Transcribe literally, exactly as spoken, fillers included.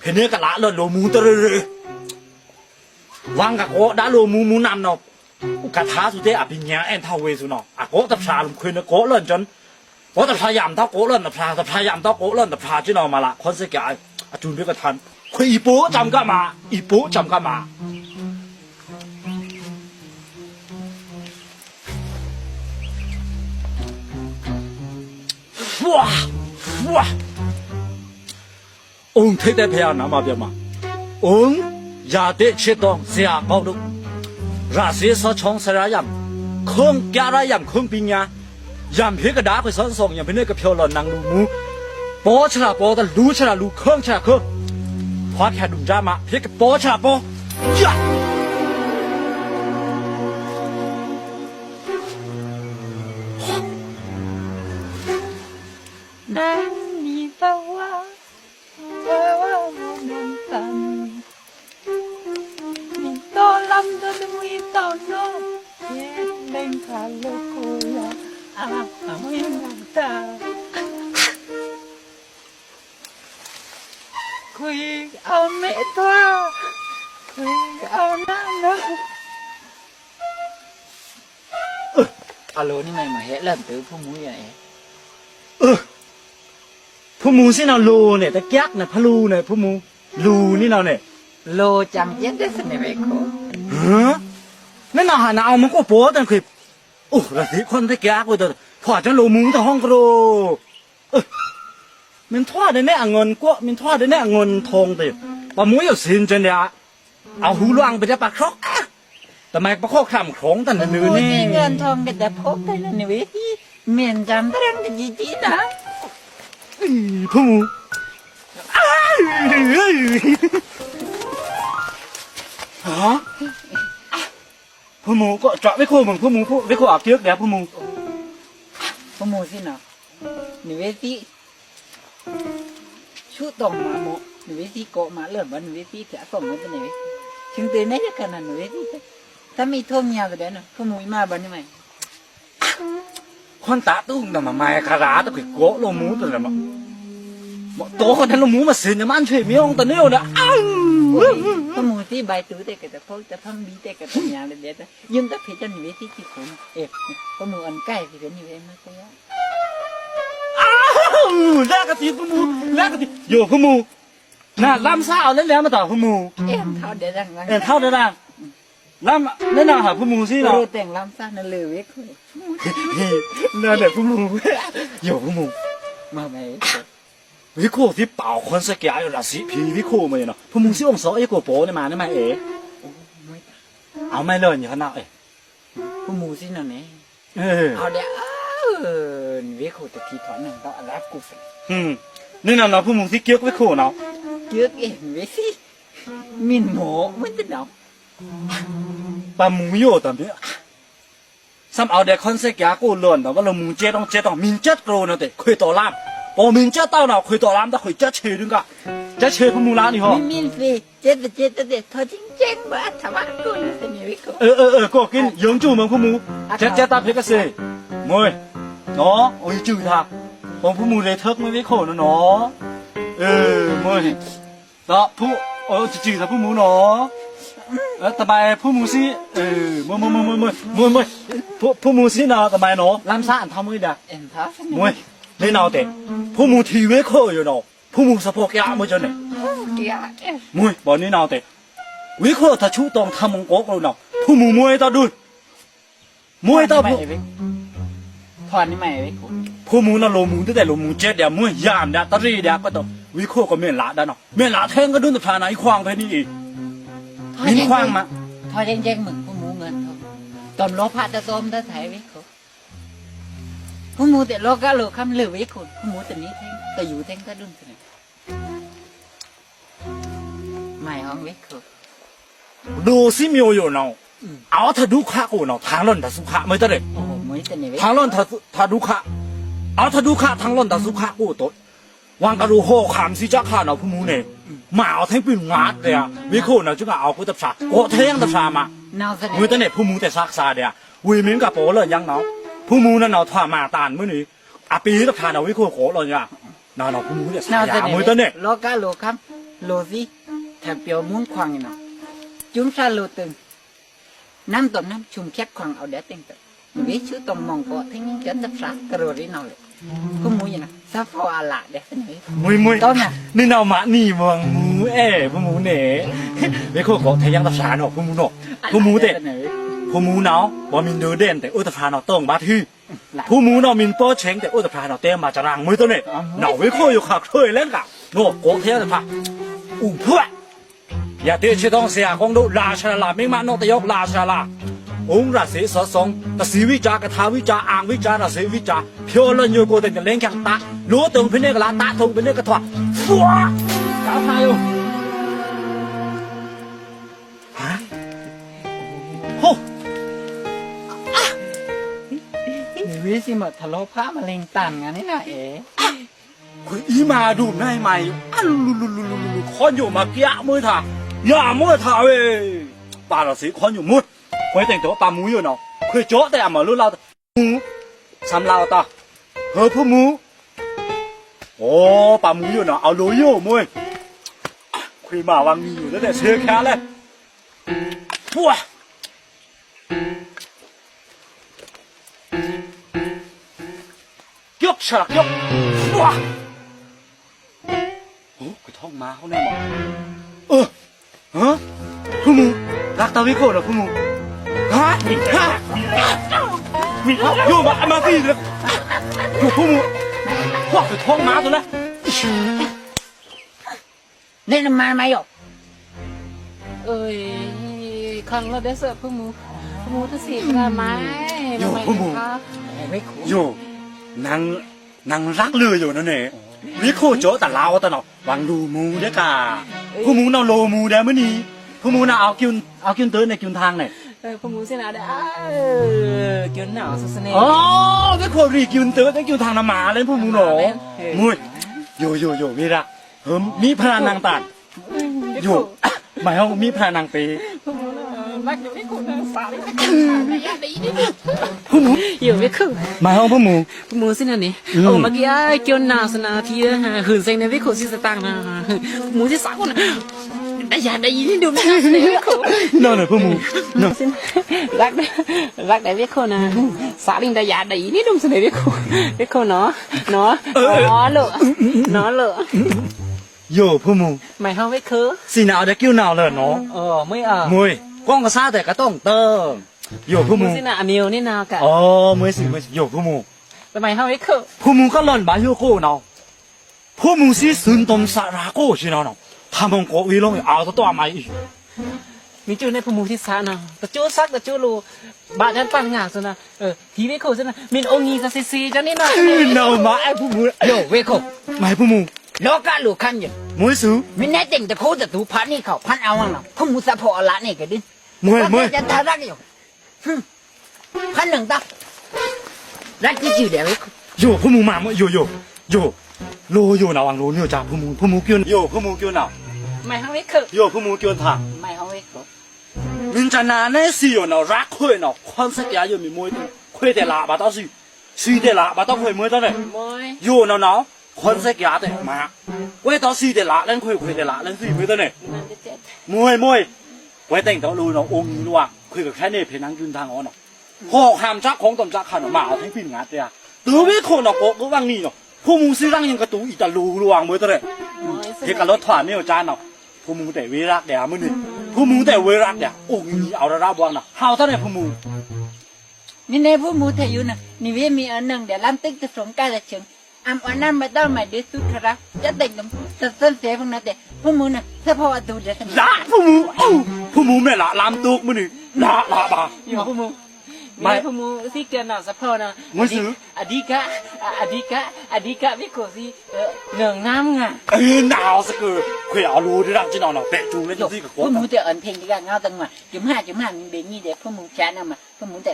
ဖေႏနေကလာလွန်လိုꩻမူႏတရွေးရွေး ဝင်ꩻကကောဒါလိုꩻမူႏမူႏနမ်ꩻနောꩻ ကထာꩻသူတဲအပီညါအဲန်ႏထဝေႏသူနောꩻ အကောတဖြာႏလွန်ခွေꩻနေကောလွန်ႏကျွန် ကောတဖြာႏယမ်ꩻတဝ်းကောလွန်ꩻတဖြာႏ တဖြာႏယမ်ꩻတဝ်းကောလွန်ꩻတဖြာႏ ကျွန်တော်မလာခွန်စက်ကအတူႏကထာꩻခွေꩻ အီပို့ချမ်ကမ အီပို့ချမ်ကမ ဝါဝါ အောင်ထိတ်တဲ့ဘုရားနာမပြမှာ အောင်ရတဲ့ချစ်တော်ဆရာကောင်းတို့ ရာဇေသောချောင်းစရာယံ ခွန်ပြရယံ ခွန်ပညာ ယံဖေကဒါခွေသွန်ဆောင်ယံဖေနေကဖြောလောနင်လူမူ ပေါ်ချရာပေါ်တလူချရာလူခွန်ချရာခွန် ခွာဖြာဒုံကြမှာ ဖေကပေါ်ချရာပေါ်ယံ နန်နီသဝါ ဝါဝါမနန်တန် နီတော်လမ်းတို့မွေးတော်နော် ရေလိမ်ခါလို့ကိုရအာအမွေးနန်တာခွေအောင်မေ့သွားခွေအောင်နာနော် အလိုနံမံၤမဟဲလပ်တုဖုမူယဲ ဖုမူစံနလူန့ၣ် တကဲးနဖလူန့ၣ် ဖုမူ လူနံနဝ်န့ၣ် လိုချင်ပြတဲ့စနေဝဲကို ဟမ် နနဟနအမကိုပေါ်တန်ခွေ အို ရသေခွန်တကဲးကို ထွားချင်လိုမူတဟောင်းကရို မင်းထွားတဲ့နဲ့အငွန်ကွ မင်းထွားတဲ့နဲ့အငွန်ထောင်းတဲ့ ပမူယစင်ချင်တဲ့ အဟူလွင်ပတဲ့ပခရောက် တမိုင်ပခရောက်ခရမ်ခရောင်းတန်နွေနေ ငွန်ထောင်းကတဲ့ဖုတ်တဲ့နွေ မင်းချင်တဲ့ရန်ကြီးကြီးနာ ဖုမူ ဟာ ဖုမူကို ကြွဝဲခိုးမုန် ဖုမူ ဖု ဝဲခိုးအကဵုက့ ဖုမူ ဖုမူစံန နွေသီး ဆူတောင်မမို့ နွေသီးကောမလၢဘနွေသီးထဲအကောမတနေဝဲ ချင်းတေနေရကနနွေသီး တမီထိုမီယတဲ့န ဖုမူမဘနမ ခွန်တာတူးနမမခရာတခွေကောလိုမူတလည်းမ မတော်ကတည်းကလိုမူမစင်နမန်ချေမီအောင်တနေအောင် ဖုမူသီးဘိုင်တူးတဲ့ကတဖုတ်တဖမ်းဘီတဲ့ကတမီတဲ့ ယုံတဖေးချင်နွေသီးချီခုံ အဲ ဖုမူအန်ကိုက်စီပဲနွေမကွေး လက်ကတိဖုမူ လက်ကတိ ယိုဖုမူ နလမ်းစားအောင်လဲလဲမတော်ဖုမူ အဲ ထောက်တယ် အဲ ထောက်တယ် လမ်း လဲနဟာဖုမူစံန ရိုးတင်လမ်းစားနလေဝေးခွေ နနဲ့ဖုမူ ယိုဖုမူ မမဲ ဝေးခိုးသီးပေါက်ခွန်စက်ကအယိုလာစီဖီဝေးခိုးမယနော် ဖုမူစံအောင်စောအဲကိုပေါ်နေမှာနေမှာအဲ အောင်မဲလီုညခနာအဲ ဖုမူစံနနဲ့ အဲ အောင်တဲ့ ဝေးခိုးတတိထော်နံတော့အလကူပဲ ဟွန်း နေနော်နော် ဖုမူစံကဵုကဝေးခိုးနော် ကဵုကအဲဝေးစံ မင်းမောမင်းတနော် ပမူယိုတမ်း ဆမ်အောင်တဲ့ခွန်စက်ကအကိုလွန်တော့ ဝလမူကျဲတော့ကျဲတော့ မင်းကျက်ကြိုးနော်တဲ့ ခွေတော်လမ်း ပေါ်မင်းကျက်တော့နော် ခွေတော်လမ်းတော့ ခွေကျက်ချေดึงက ကျက်ချေဖုမူလားနီဟော မင်းမင်းဖေး ကျဲတဲ့ကျဲတဲ့ ထော်ချင်းချင်းပါ ထမကူနစနေဝေးခိုး အဲအဲအဲ ကိုကင်း ယုံကျူးမင်းဖုမူ ကျက်ကျက်တာဖေးကစေ မွေး နော် အိုယ်ကျူးသား ပေါ်ဖုမူလေးထက်မဝေးခိုးနော်နော် အဲ မွေး တော့ဖု အို ချစ်ချစ်ဖုမူနော် အဲ တမံၤဖုမူစံ အဲ မွေး မွေး မွေး မွေး မွေး ဖု ဖုမူစံနော် တမံၤနော် လမ်းစားအန်ထမွေးဒါ မွေး နေနော်တဲ့ ဖုမူထီဝေးခိုးယိုနော် ဖုမူစဖော်ကရမွေးကျိုးနေ မွေး ပေါ်နေနော်တဲ့ ဝေးခိုးတဆူတောင်ထမုံကောကလို့နော် ဖုမူမွေးတဒု မွေးတဖု ထွားနေမှာဝေးခိုး ဖုမူနလိုမူတဲ့လိုမူကျဲတဲ့ မွေးယမ်တဲ့ တရီးတဲ့ ကတော့ ဝေးခိုးကမင်းလာဒါနော် မင်းလာထဲကဒုံတဖျားနာ အီခွင်ဖဲနေအီ မင်းခွင်မှာ ထွားချင်းချင်းမင်း ဖုမူငန်ထော် တမ်လောဖတ်တသွမ်တထဲဝေးခိုး ဖုမူတဲ့လောကလိုခမ်းလေဝေးခိုး ဖုမူတနည်းထဲ တယူထဲကဒုံတနေ မိုင်ဟောင်းဝေးခိုး ဒိုစံမျိုးယိုနော် အင်း အောက်ထဒုက္ခကိုနော် ထန်လွန်တသုခ မွေးတရဲ အို မွေးတနေဝေး ထန်လွန်တသု ထဒုက္ခ အောက်ထဒုက္ခ ထန်လွန်တသုခကိုတော့ ဝင်ကရူဟောခမ်စံကြခါနော် ဖုမူနေ မအောင်ထဲပင်ငါတဲ့ ဝေးခိုးနော် ကျုကအောင်ကိုတဖျား ကိုထဲတဖျားမှာ မွေးတနေ ဖုမူတဲ့စားစားတဲ့ ဝေးမင်းကပေါ်လျော်យ៉ាងနော် ဖုမူနော် ထွားမတန်မွေးနေ အပေးတဖျားနော် ဝေးခိုးကောလျော်យ៉ាង နော်နော် ဖုမူတဲ့စားရ မွေးတနေ လောကလိုခမ်း လိုꩻသီး ထပ်ပြောမုန်းခွင်ꩻနီၤ ကျူံႏဖြာလိုꩻတိုင် နမ်းတော်နမ်း ချုံဖြတ်ခွင်ꩻအဝ်ႏဒဲးတ့င်တ ဝေးဆူတောင်ႏမွန်ꩻကော့ꩻ ထင်းငင်းကျောင်းတစ်ဖျား ကရိုꩻရင်းအောင်လေ ဖုမူယနာ သဖော်အလာဒဲး မွေးမွေး တော့န နင်တော့မနီမွန်မူအဲ ဖုမူနဲ့ ဝေးခိုးကော့ꩻ ထင်းငင်းတစ်ဖျားနီၤ ဖုမူနီၤ ဖုမူတဲ့ ဖုမူနီၤ ဝမင်းတို့တဲ့ အိုးတစ်ဖျားနီၤ တောင်းပါထူ ဖုမူနီၤ မင်းပေါ်ချင်းတဲ့ အိုးတစ်ဖျားနီၤ တဲမှာစရံ မွေးတော့နဲ့ နော် ဝေးခိုးယခါ ခွေးလဲန်က နော် ကော့ꩻ ထင်းငင်းတစ်ဖျား ဦးဖွား ရတဲ့ချစ်သောင်းဆရာကောင်းတို့ လာဆရာလာ မိန်းမနှုတ်တယောက် လာဆရာလာ အုံးရစေစောစောင်း တစီဝိဇ္ဇာ ကထာဝိဇ္ဇာ အာင်ဝိဇ္ဇာ ရစေဝိဇ္ဇာ ဖြောလွန်ညိုကိုတဲ့ လင်းချောင်းတ လိုတုံဖိနေကလာ တထုံဖိနေကထွား ဖွား ကောင်းပါရော ဟာ ဟိုး အာ နေဝေးစီမ ထလောဖားမလိန်တန်ငါနေနာအဲ ခွေအီးမဒုံး နိုင်မယို အလူလူလူလူလူလူ ခွန်ယိုမကီးမွေးထါ ယမွေးထါဝေး ပါရစေခွန်ယိုမွေး ခွေတင်တော့ ပါမူယိုနော် ခွေကျော်တဲ့အမလို့လောက် မူ ဆမ်လာတာ ဟောဖုမူ အိုး ပါမူယိုနော် အလိုယိုမွေး ခွေမဝင်းမီယိုတဲ့ ဆဲခါလဲ ဖွား ကျောက်ဆရာကျောက် ဝါ ဟိုး ကထောင်းမဟောင်းနေမ အឺ ဟမ် ဖုမူ လၢက်တဝီးခိုးနော် ဖုမူ ဟာ ဟာ ယိုမ အမသီးလေ ယို ဖုမူ ဟိုး ကထောင်းမဟောင်းနေ နေနမန်မယို အေး ခန်းလဒဲးစ ဖုမူ ဖုမူတစီကမ ယို ဖုမူ ယို နင် နင်လၢက်လွေယိုနော်နဲ ဝေးခိုးကျော်တလာဝတနော် ဝင်းလူမူတဲ့က ဖုမူနော် လူမူတဲ့မနီ ဖုမူနော် အဝ်ကျူံ အဝ်ကျူံတၢ်နဲ့ ကျူံထန်းနဲ့ ဖုမူစန အဝ်ကျူံနော် စစနေ အိုး ဝေးခိုးရီကျူံတၢ်နဲ့ ကျူံထန်းနော် မလဲ ဖုမူနော် မွေး ယို ယို ယို ဝေးရ ဟမ် မီးဖျားနင်တန် ယို မဟောင်းမီးဖျားနင်ပေ ဖုမူ ယို ဝေးခိုး မဟောင်းဖုမူ ဖုမူစနနေ အိုး မကီး အကီးနာစန ထီး ဟိုစင်းနေ ဝေးခိုးစီစတန်နာ ဖုမူစီစကွနာ တယဒယီနီဒုံစန ဝေးခိုး နော်နော် ဖုမူ နော် လၢက် လၢက်ဒဲး ဝေးခိုးနာ စလိန်တယဒယီနီဒုံစန ဝေးခိုး ဝေးခိုးနော် နော် နော်လို နော်လို ယို ဖုမူ မဟောင်းဝေးခိုး စီနာအဝ်ဒဲးကျူံနော်လၢနော် အိုး မွေး မွေး ကွန်ကစားတဲ့ ကတောင်းတ ယို ဖုမူ စန အမီးအိုနီနာက အိုး မွေးစီ မွေးစီ ယို ဖုမူ မဟောင်းဝေးခိုး ဖုမူကလွန်ဘၣ်ယိုကိုနော် ဖုမူစီ စွန်တုံစရာကို စီနော်နော် ထမုံကိုဝီလုံး အဝ်တတော်မအီး မီးကျိုးနေ ဖုမူစီစနော် တကျိုးစက် တကျိုးလို ဘၣ်တန်ပန်ငါစနော် အီး ထီးဝေးခိုးစနော် မင်းအိုနီစစီစီ ကနီနော် နော်မအဲ ဖုမူ ယို ဝေးခိုး မဟောင်းဖုမူ လောကလိုခမ်းယို မွေးစု မင်းနဲ့တင်တခိုးတတူ ဖန်နီခေါ် ဖန်အဝ်နော် ဖုမူသဖော်အလာနေကဒင်း မွေး မွေး ကတရက်ယို ဟွမ် ခနင်တ လတ်ကီးကီးဒဲးဝေး ယို ဖုမူမ ယို ယို ယို လိုယိုနော် ဝင်းလိုညိုချါ ဖုမူ ဖုမူကျိုး ယို ဖုမူကျိုးနော် မဟောင်းဝေးခိုး ယို ဖုမူကျိုးထါ မဟောင်းဝေးခိုး မင်းစနနာစီယိုနော် ရက်ခွေနော် ခွန်စက်ယို မီးမွေး ခွေတဲလာဘၣ်တော့စီ စီတဲလာဘၣ်တော့ခွေ မွေးတော့နဲ မွေး ယိုနော်နော် ခွန်စက်ယိုတဲမ ခွေတော့စီတဲလာလင် ခွေခွေတဲလာလင် စီမွေးတော့နဲ မွေး မွေး ခွေတင်တော့လိုနော် အိုနီလွား ခွေကခဲနေ ဖဲနင်ကျူံထန်းအော်နော် ဟော်ခမ်းစက် ခွန်တုံစက်ခါနော် မအီးထီးပီနငါတဲ တူဝေးခိုးနော် ကိုကိုဝင်းနီနော် ဖုမူစီရင်းယင်ကတူအီးတလူလွား မွေးတော့နဲ ဟေကလောထွားနေချါနော် ဖုမူတဲဝေးရက်ဒဲး မွေးနီ ဖုမူတဲဝေးရက်ဒဲး အိုနီအဝ်ရရာဘွားနော် ဟောက်တနဲ ဖုမူ နီနဲ ဖုမူတဲယိုနော် နီဝေးမီးအနင်ဒဲး လမ်းတိက်တစုံကတဲ့ချင်း အမ်အနမ်မတော်မဒိသူထရာ ယတိတ်တုံ သသန်သေးဖုန်းနဲ့တဲ့ ဖုမူနော် သဖော်အတူတဲ့ လာ ဖုမူ အိုး ဖုမူမဲလာ လမ်းတုံ မွေးနီ လာ လာဘၣ် ယို ဖုမူ မ မီးဖုမူစီကနော် သဖော်နော် မွေးစု အဓိက အ အဓိက အဓိက ဝေးခိုးစီ အီး နင်နမ်ငါ အီး နော်စက ခွေအလိုဒဲးရမ်ချီနော်နော် ပဲကျူံလေးစီကကော ဖုမူတဲအန်ဖဲကငါတငါ ကျမကျမမင်းဘဲညီဒဲး ဖုမူချာနော်မ ဖုမူတဲ